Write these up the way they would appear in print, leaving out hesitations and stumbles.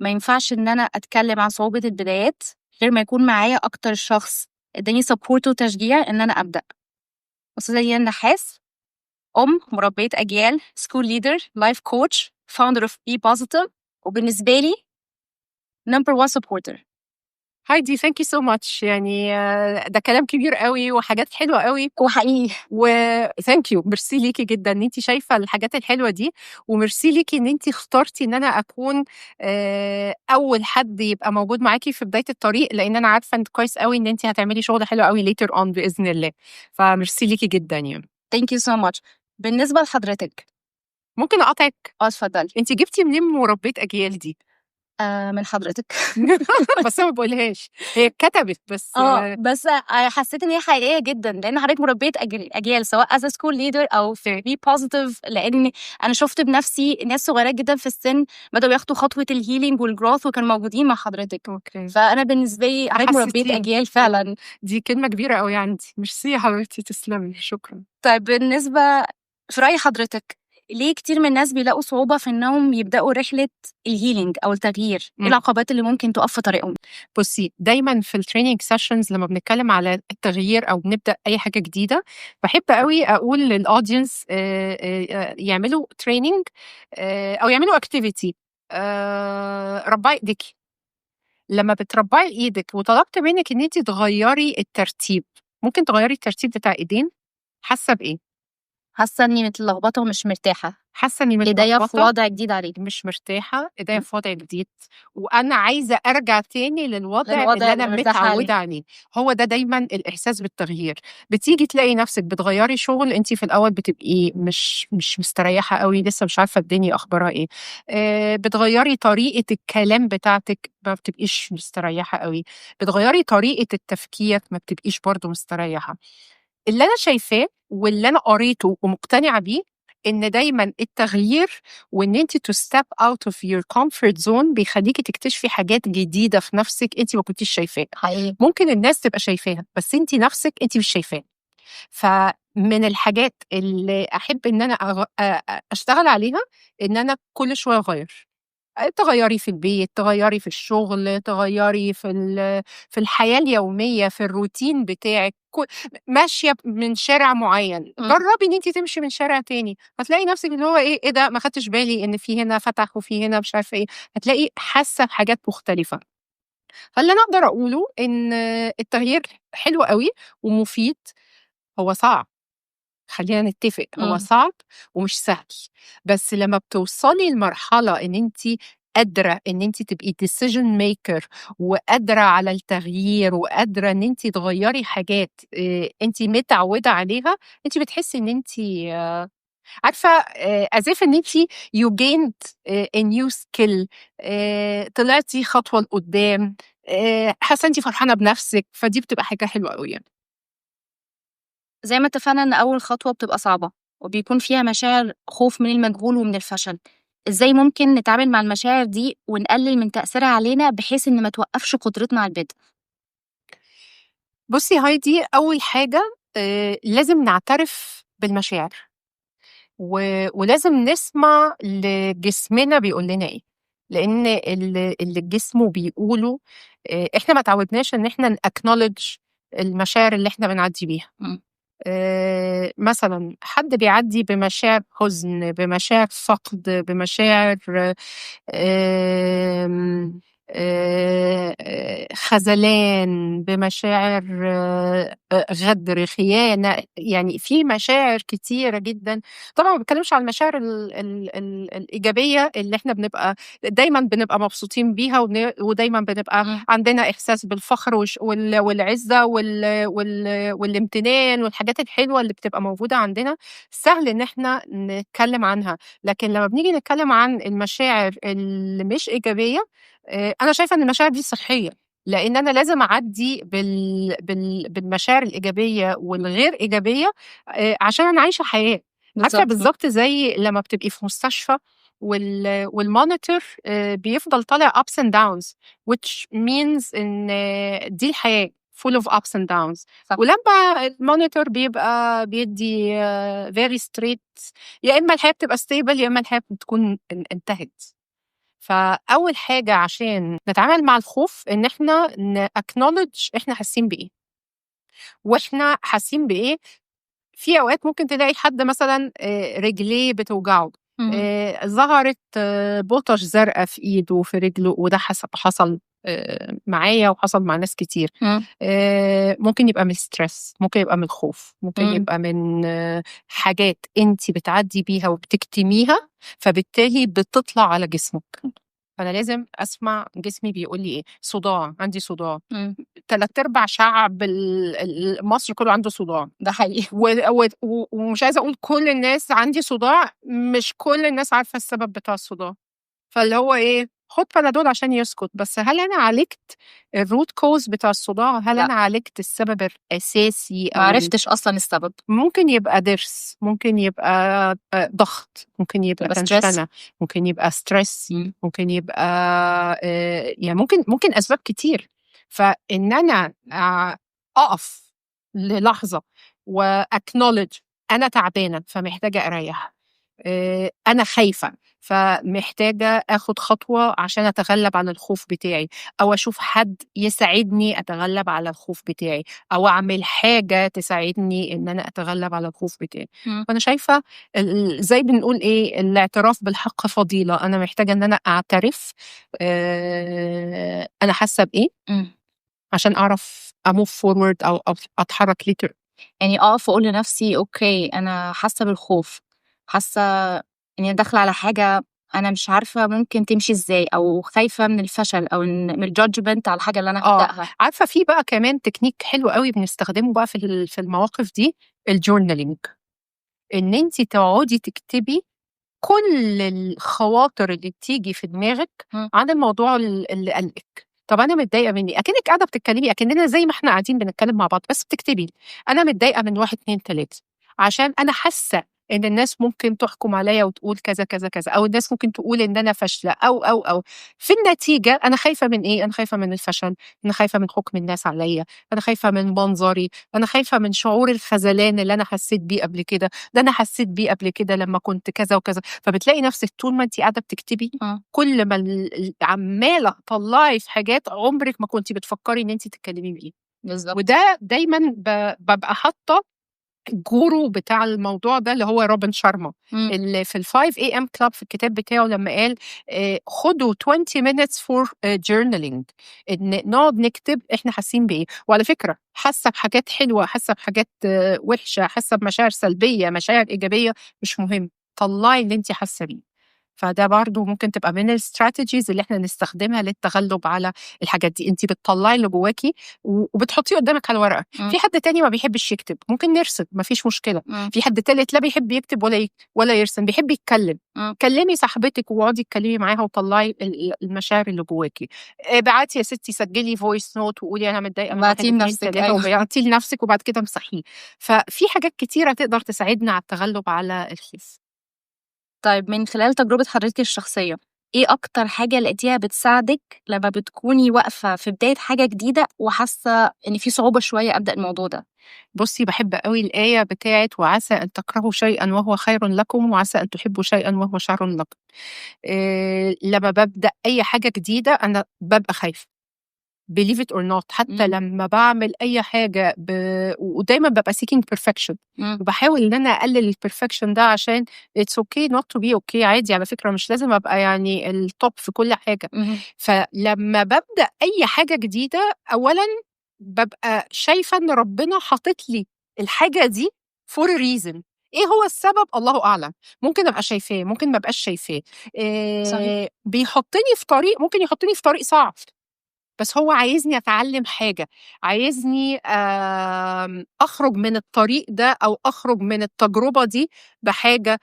ما ينفعش إن أنا أتكلم عن صعوبة البدايات غير ما يكون معايا أكتر شخص اداني support وتشجيع إن أنا أبدأ. أستاذة دينا النحاس، أم مربية أجيال، school leader، life coach، founder of Be Positive، وبالنسبة لي number one supporter. هايدي، thank you so much. يعني ده كلام كبير قوي وحاجات حلوة قوي. وحقيقي. و thank you، ميرسي ليكي جدا ان انت شايفه الحاجات الحلوة دي، وميرسي ليكي ان انت اخترتي ان انا اكون اول حد يبقى موجود معاكي في بداية الطريق، لان انا عارفه انت كويس قوي ان انت هتعملي شغل حلو قوي later on باذن الله، فميرسي ليكي جدا يعني. thank you so much. بالنسبة لحضرتك ممكن اقاطعك؟ اه، اتفضلي. انت جبتي منين مربيه اجيال دي؟ آه، من حضرتك. بس انا ما بقولهاش، هي كتبت بس. اه، بس حسيت ان هي حقيقية جدا، لان حضرتك مربيه اجيال سواء as school leader او في Be Positive، لان انا شفت بنفسي ناس صغيرة جدا في السن بداوا ياخدوا خطوة ال healing وال growth وكانوا موجودين مع حضرتك. فانا بالنسبة لي حضرتك مربيه حسيتيني. اجيال فعلا. دي كلمة كبيرة قوي عندي، ميرسي يا حبيبتي، تسلمي، شكرا. طيب، بالنسبة في راي حضرتك، ليه كتير من الناس بيلاقوا صعوبة في انهم يبداوا رحله ال healing او التغيير؟ ايه العقبات اللي ممكن تقف في طريقهم؟ بصي، دايما في ال training sessions لما بنتكلم على التغيير او بنبدا اي حاجة جديده، بحب قوي اقول لل audience يعملوا training او يعملوا activity: ربعي ايديكي. لما بتربعي ايدك وطلبت منك ان انت تغيري الترتيب، ممكن تغيري الترتيب بتاع ايدين؟ حاسه بايه؟ حاسه اني متلخبطه ومش مرتاحه. حاسه اني ايديا في متلخبطه. وضع جديد عليك. مش مرتاحه، ايديا في وضع جديد، وانا عايزه ارجع تاني للوضع للوضع اللي انا اللي مرتاحة عليه. متعوده عليه. هو ده دايما الاحساس بالتغيير. بتيجي تلاقي نفسك بتغيري شغل، انت في الاول بتبقي مش مستريحه قوي، لسه مش عارفه الدنيا اخبارها ايه. بتغيري طريقه الكلام بتاعتك، ما بتبقيش مستريحه قوي. بتغيري طريقه التفكير، ما بتبقيش برضو مستريحه. اللي انا شايفاه واللي انا قريته ومقتنعه بيه ان دايما التغيير وان انت to step out of your comfort zone بيخليكي تكتشفي حاجات جديدة في نفسك انت ما كنتيش شايفاها. ممكن الناس تبقى شايفاها، بس انت نفسك انت مش شايفاها. فمن الحاجات اللي احب ان انا اشتغل عليها ان انا كل شوية اغير، تغيري في البيت، تغيري في الشغل، تغيري في الحياة اليوميه، في الروتين بتاعك. ماشية من شارع معين، جربي ان انت تمشي من شارع تاني، هتلاقي نفسك اللي هو ايه، ايه ده، ما خدتش بالي ان في هنا فتح وفي هنا مش عارفه ايه، هتلاقي حاسه بحاجات مختلفه. فاللي انا اقدر اقوله ان التغيير حلو قوي ومفيد. هو صعب، خلينا نتفق، هو صعب ومش سهل، بس لما بتوصلي لمرحلة ان انت قادرة ان انت تبقي decision maker وقادرة على التغيير وقادرة ان انت تغيري حاجات انت متعودة عليها، انت بتحسي ان انت عارفة as if ان انت you gained a new skill، طلعتي خطوة لقدام، حاسة انت فرحانة بنفسك، فدي بتبقى حاجة حلوة قوي يعني. زي ما اتفقنا ان اول خطوة بتبقى صعبة وبيكون فيها مشاعر خوف من المجهول ومن الفشل، ازاي ممكن نتعامل مع المشاعر دي ونقلل من تأثيرها علينا بحيث ان ما توقفش قدرتنا على البدء؟ بصي هايدي، أول حاجة لازم نعترف بالمشاعر ولازم نسمع لجسمنا بيقول لنا إيه، لأن اللي جسمه بيقوله إحنا ما تعودناش إن إحنا ن acknowledge المشاعر اللي إحنا بنعدي بيها. مثلا حد بيعدي بمشاعر حزن، بمشاعر فقد، بمشاعر آم، آه، آه، خذلان، بمشاعر غدر، خيانة، يعني في مشاعر كتيرة جدا. طبعا ما بتكلمش عن المشاعر ال ال ال الإيجابية اللي احنا بنبقى دايما بنبقى مبسوطين بيها ودايما بنبقى عندنا إحساس بالفخر والعزة والامتنان والحاجات الحلوة اللي بتبقى موجودة عندنا، سهل إن احنا نتكلم عنها. لكن لما بنيجي نتكلم عن المشاعر اللي مش إيجابية، أنا شايفة إن المشاعر دي صحية، لأن أنا لازم أعدي بالمشاعر الإيجابية والغير إيجابية عشان أنا عايشة حياة. عارفة؟ بالظبط زي لما بتبقي في مستشفى وال monitor بيفضل طالع ups and downs، which means ان دي الحياة full of ups and downs. ولما ال monitor بيبقى بيدي very straight، يا اما الحياة بتبقى stable يا اما الحياة بتكون انتهت. فأول حاجة عشان نتعامل مع الخوف إن إحنا ن acknowledge إحنا حاسين بإيه. وإحنا حاسين بإيه؟ في أوقات ممكن تلاقي حد مثلا رجليه بتوجعه، ظهرت بطش زرقاء في إيده وفي رجله، وده حصل معايا وحصل مع ناس كتير. ممكن يبقى من ال stress، ممكن يبقى من الخوف، ممكن يبقى من حاجات انت بتعدي بيها وبتكتميها، فبالتالي بتطلع على جسمك. فأنا لازم أسمع جسمي بيقول لي إيه. صداع، عندي صداع. 3/4 شعب مصر كله عنده صداع. ده حقيقي. ومش عايزة أقول كل الناس عندي صداع، مش كل الناس عارفة السبب بتاع الصداع. فاللي هو إيه، خد بنادول عشان يسكت، بس هل أنا عالجت ال root cause بتاع الصداع؟ هل لا. أنا عالجت السبب الأساسي؟ ما عرفتش أصلاً السبب. ممكن يبقى ضرس، ممكن يبقى ضغط، ممكن يبقى يبقى stress. تنشنة، ممكن يبقى stress، ممكن يبقى يعني ممكن أسباب كتير. فإن أنا أقف للحظة و acknowledge أنا تعبانة فمحتاجة أريح، أنا خايفة فمحتاجة أخد خطوة عشان أتغلب على الخوف بتاعي، أو أشوف حد يساعدني أتغلب على الخوف بتاعي، أو أعمل حاجة تساعدني إن أنا أتغلب على الخوف بتاعي. فأنا شايفة زي بنقول إيه، الاعتراف بالحق فضيلة. أنا محتاجة إن أنا أعترف، أنا حاسة بإيه عشان أعرف أ move forward أو أتحرك later. يعني أقف وأقول لنفسي okay أنا حاسة بالخوف، حاسة إني داخلة على حاجة أنا مش عارفة ممكن تمشي إزاي، أو خايفة من الفشل أو من ال judgment على الحاجة اللي أنا هبدأها. عارفة في بقى كمان تكنيك حلو قوي بنستخدمه بقى في المواقف دي، ال journaling. إن أنتي تقعدي تكتبي كل الخواطر اللي بتيجي في دماغك عن الموضوع اللي قلقك. طب أنا متضايقة مني، أكنك قاعدة بتتكلمي، أكننا زي ما إحنا قاعدين بنتكلم مع بعض، بس بتكتبي أنا متضايقة من 1 2 3 عشان أنا حاسة إن الناس ممكن تحكم عليا وتقول كذا كذا كذا، أو الناس ممكن تقول إن أنا فاشلة، أو أو أو في النتيجة أنا خايفة من إيه؟ أنا خايفة من الفشل، أنا خايفة من حكم الناس عليا، أنا خايفة من منظري، أنا خايفة من شعور الخذلان اللي أنا حسيت بيه قبل كده، ده أنا حسيت بيه قبل كده لما كنت كذا وكذا. فبتلاقي نفسك طول ما أنت قاعدة بتكتبي، كل ما عمالة تطلعي في حاجات عمرك ما كنت بتفكري إن أنت تتكلمي بيها. وده دايماً ببقى حاطة ال guru بتاع الموضوع ده اللي هو روبن شارما، اللي في ال 5 AM Club في الكتاب بتاعه لما قال، خدوا 20 minutes for journaling، إن نقعد نكتب إحنا حاسين بإيه. وعلى فكرة حاسة بحاجات حلوة، حاسة بحاجات وحشة، حاسة بمشاعر سلبية، مشاعر إيجابية، مش مهم، طلعي اللي انت حاسة بيه. فده برضو ممكن تبقى من ال strategies اللي احنا نستخدمها للتغلب على الحاجات دي. انت بتطلعي اللي جواكي وبتحطيه قدامك على الورقه. في حد تاني ما بيحبش يكتب، ممكن نرسم، ما فيش مشكله. في حد تالت لا بيحب يكتب ولا يرسم، بيحب يتكلم. كلمي صاحبتك واقعدي اتكلمي معاها وطلعي المشاعر اللي جواكي. ابعتي يا ستي، سجلي voice note وقولي انا متضايقه من واحد، بعتيه اتنين، لنفسك، تلاته، وبعتيه لنفسك وبعد كده امسحيه. ففي حاجات كتيره تقدر تساعدنا على التغلب على الخوف. طيب من خلال تجربة حضرتك الشخصية، إيه أكتر حاجة لقيتيها بتساعدك لما بتكوني واقفة في بداية حاجة جديدة وحاسة إن في صعوبة شوية أبدأ الموضوع ده؟ بحب قوي الآية بتاعت وعسى أن تكرهوا شيئا وهو خير لكم وعسى أن تحبوا شيئا وهو شر لكم. لما ببدأ أي حاجة جديدة أنا ببقى خايفة، believe it or not، حتى لما بعمل أي حاجة ودايما ببقى seeking perfection. وبحاول إن أنا أقلل ال perfection ده عشان it's okay not to be okay، عادي على فكرة، مش لازم أبقى ال top في كل حاجة. فلما ببدأ أي حاجة جديدة أولا ببقى شايفة إن ربنا حاطط لي الحاجة دي for a reason. إيه هو السبب؟ الله أعلم، ممكن أبقى شايفاه، ممكن ما أبقاش شايفاه. بيحطني في طريق، ممكن يحطني في طريق صعب، بس هو عايزني أتعلم حاجة، عايزني أخرج من الطريق ده أو أخرج من التجربة دي بحاجة،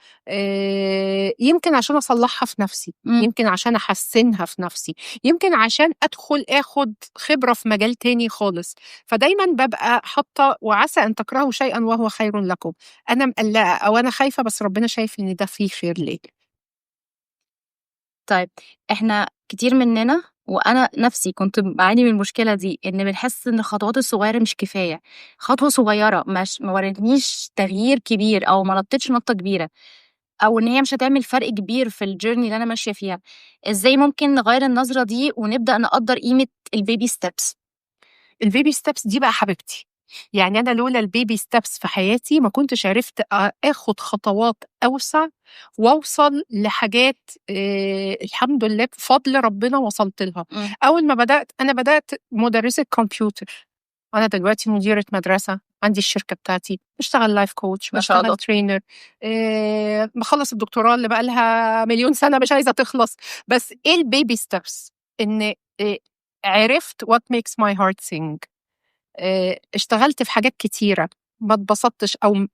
يمكن عشان أصلحها في نفسي، يمكن عشان أحسنها في نفسي، يمكن عشان أدخل آخد خبرة في مجال تاني خالص. فدايما ببقى حاطة وعسى أن تكرهوا شيئا وهو خير لكم. أنا مقلقة أو أنا خايفة، بس ربنا شايف إن ده فيه خير ليا. طيب إحنا كتير مننا، وأنا نفسي كنت بعاني من المشكلة دي، إن بنحس إن الخطوات الصغيرة مش كفاية. خطوة صغيرة ما ورتنيش تغيير كبير أو ما نطتش نطة كبيرة. او ان هي مش هتعمل فرق كبير في ال journey اللي انا ماشية فيها. ازاي ممكن نغير النظرة دي ونبدا نقدر قيمة ال baby steps؟ ال baby steps دي بقى حبيبتي، يعني انا لولا ال baby steps في حياتي ما كنتش عرفت اخد خطوات اوسع واوصل لحاجات الحمد لله بفضل ربنا وصلت لها. اول ما بدات، انا بدات مدرسه كمبيوتر، انا دلوقتي مديره مدرسه، عندي الشركة بتاعتي، بشتغل life coach، ما شاء بشتغل الله. trainer، بخلص الدكتوراه اللي بقى لها مليون سنة مش عايزه تخلص. بس ايه ال baby steps؟ ان عرفت what makes my heart sing. اشتغلت في حاجات كتيرة ما اتبسطتش، او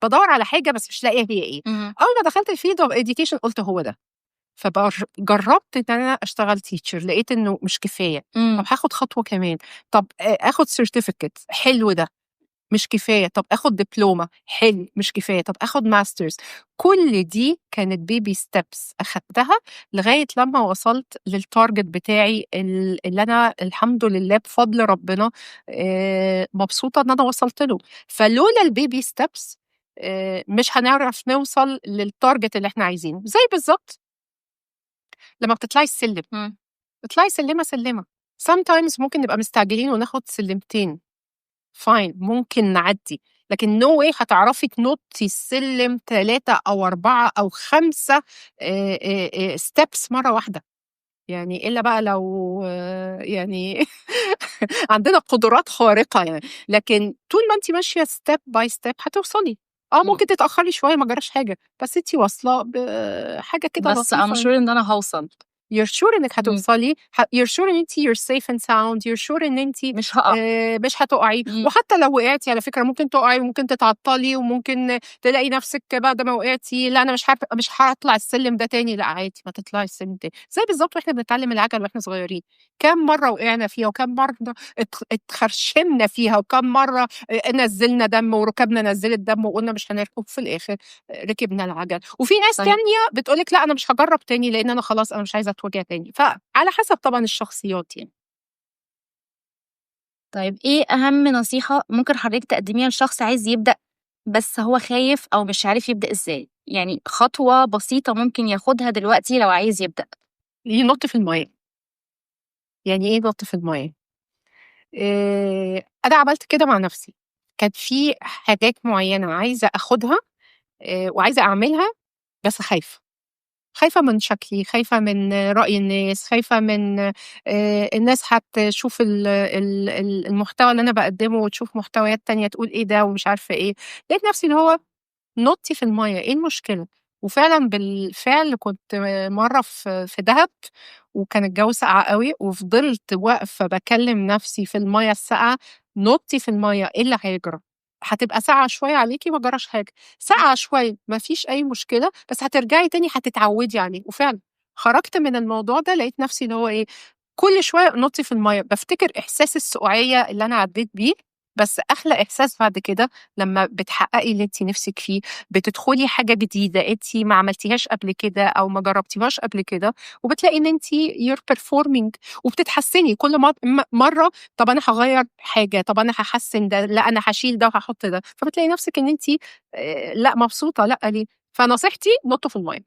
بدور على حاجة بس مش لاقيه هي ايه. اول ما دخلت ال field of education قلت هو ده، فجربت ان انا اشتغل teacher، لقيت انه مش كفايه. طب هاخد خطوة كمان، طب اخد certificate، حلو ده، مش كفايه. طب اخد دبلومه، حلو، مش كفايه. طب اخد masters. كل دي كانت baby steps اخدتها لغاية لما وصلت لل target بتاعي اللي انا الحمد لله بفضل ربنا مبسوطة ان انا وصلت له. فلولا ال baby steps مش هنعرف نوصل لل target اللي احنا عايزينه. زي بالظبط لما بتطلعي السلم، اطلعي سلمه سلمه. sometimes ممكن نبقى مستعجلين وناخد سلمتين، fine، ممكن نعدي، لكن no way هتعرفي تنطي السلم 3 أو 4 أو 5 steps مرة واحدة، يعني إلا بقى لو يعني عندنا قدرات خارقة يعني. لكن طول ما أنت ماشية step by step هتوصلي. ممكن تتأخري شوية، ما جراش حاجة، بس أنت واصلة بحاجة كده بس I'm لطيفة. sure ان انا هوصل. you're sure انك هتوصلي، you're sure ان انت you're safe and sound، you're sure ان انت مش هقع. مش هتقعي. وحتى لو وقعتي، على فكرة ممكن تقعي وممكن تتعطلي وممكن تلاقي نفسك بعد ما وقعتي: لا انا مش عارفه، مش هطلع السلم ده تاني. لا عادي، ما تطلعي السلم تاني. زي بالظبط واحنا بنتعلم العجل واحنا صغيرين، كم مرة وقعنا فيها وكم مرة اتخرشمنا فيها وكم مرة نزلنا دم وركبنا نزلت دم وقلنا مش هنركب، في الاخر ركبنا العجل. وفي ناس تانية بتقولك لا انا مش هجرب تاني لان انا خلاص انا مش عايزه اتوجع تاني. فعلى حسب طبعا الشخصيات يعني. طيب، ايه اهم نصيحة ممكن حضرتك تقدميها لشخص عايز يبدأ بس هو خايف او مش عارف يبدأ ازاي؟ يعني خطوة بسيطة ممكن ياخدها دلوقتي لو عايز يبدأ. ينط في المية. يعني ايه ينط في المية؟ إيه، انا عملت كده مع نفسي. كانت في حاجات معينة عايزة اخدها وعايزة اعملها، بس خايفة، خايفة من شكلي، خايفة من رأي الناس، خايفة من الناس هتشوف المحتوى اللي أنا بقدمه وتشوف محتويات تانية تقول إيه ده ومش عارفة إيه. لقيت نفسي اللي هو نطي في المية، إيه المشكلة؟ وفعلا بالفعل كنت مرة في دهب وكان الجو ساقع قوي، وفضلت واقفة بكلم نفسي في المية الساقعة: نطي في المية، إيه اللي هيجرى؟ هتبقى ساقعة شوية عليكي، ما جراش حاجة، ساقعة شوية، ما فيش أي مشكلة، بس هترجعي تاني هتتعودي عليه. وفعلا خرجت من الموضوع ده لقيت نفسي اللي هو إيه، كل شوية نطي في المية، بفتكر إحساس السقوعية اللي أنا عديت بيه. بس احلى احساس بعد كده لما بتحققي اللي انت نفسك فيه، بتدخلي حاجة جديدة انت ما عملتيهاش قبل كده او ما جربتيهاش قبل كده، وبتلاقي ان انت you're performing وبتتحسني كل مره. طب انا هغير حاجه، طب انا هحسن ده، لا انا هشيل ده وهحط ده، فبتلاقي نفسك ان انت لا مبسوطه، لا ليه. فنصيحتي نطوا في الميه. ده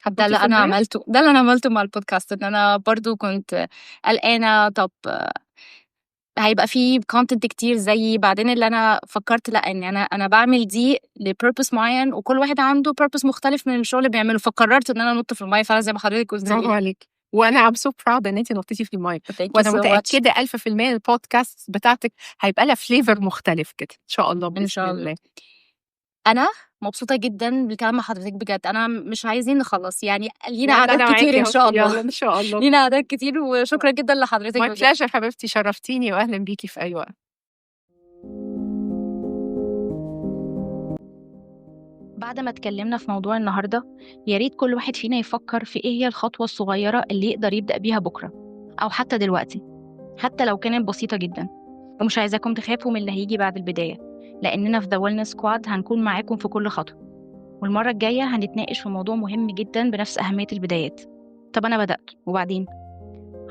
هتنطي اللي في انا المية؟ عملته، ده اللي انا عملته مع البودكاست، ان انا برضو كنت قلقانه، طب هيبقى في content كتير زيي. بعدين اللي انا فكرت لا، ان انا بعمل دي ل purpose معين، وكل واحد عنده purpose مختلف من الشغل اللي بيعمله، فقررت ان انا انط في المية فعلا زي ما حضرتك قلتي. برافو عليك، وانا I'm so proud ان انت نطيتي في الميه. Thank you وانا so much. متاكدة 1000% البودكاست بتاعتك هيبقى لها flavor مختلف كده ان شاء الله. ان باذن شاء الله. الله. انا مبسوطة جدا بالكلام مع حضرتك بجد، انا مش عايزين نخلص، يعني لينا يلا قعدات انا كتير معاكي ان اهو. شاء الله. يلا ان شاء الله. لينا قعدات كتير، وشكرا جدا لحضرتك my بجد. pleasure حبيبتي، شرفتيني واهلا بيكي في اي وقت. بعد ما اتكلمنا في موضوع النهاردة، يا ريت كل واحد فينا يفكر في ايه هي الخطوة الصغيرة اللي يقدر يبدأ بيها بكرة أو حتى دلوقتي، حتى لو كانت بسيطة جدا. ومش عايزاكم تخافوا من اللي هيجي بعد البداية، لأننا في The Wellness Squad هنكون معاكم في كل خطوة. والمرة الجاية هنتناقش في موضوع مهم جدا بنفس أهمية البدايات. طب أنا بدأت وبعدين؟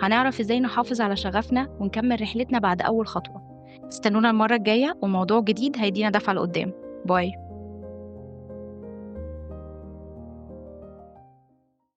هنعرف إزاي نحافظ على شغفنا ونكمل رحلتنا بعد أول خطوة. استنونا المرة الجاية وموضوع جديد هيدينا دفعة لقدام. bye.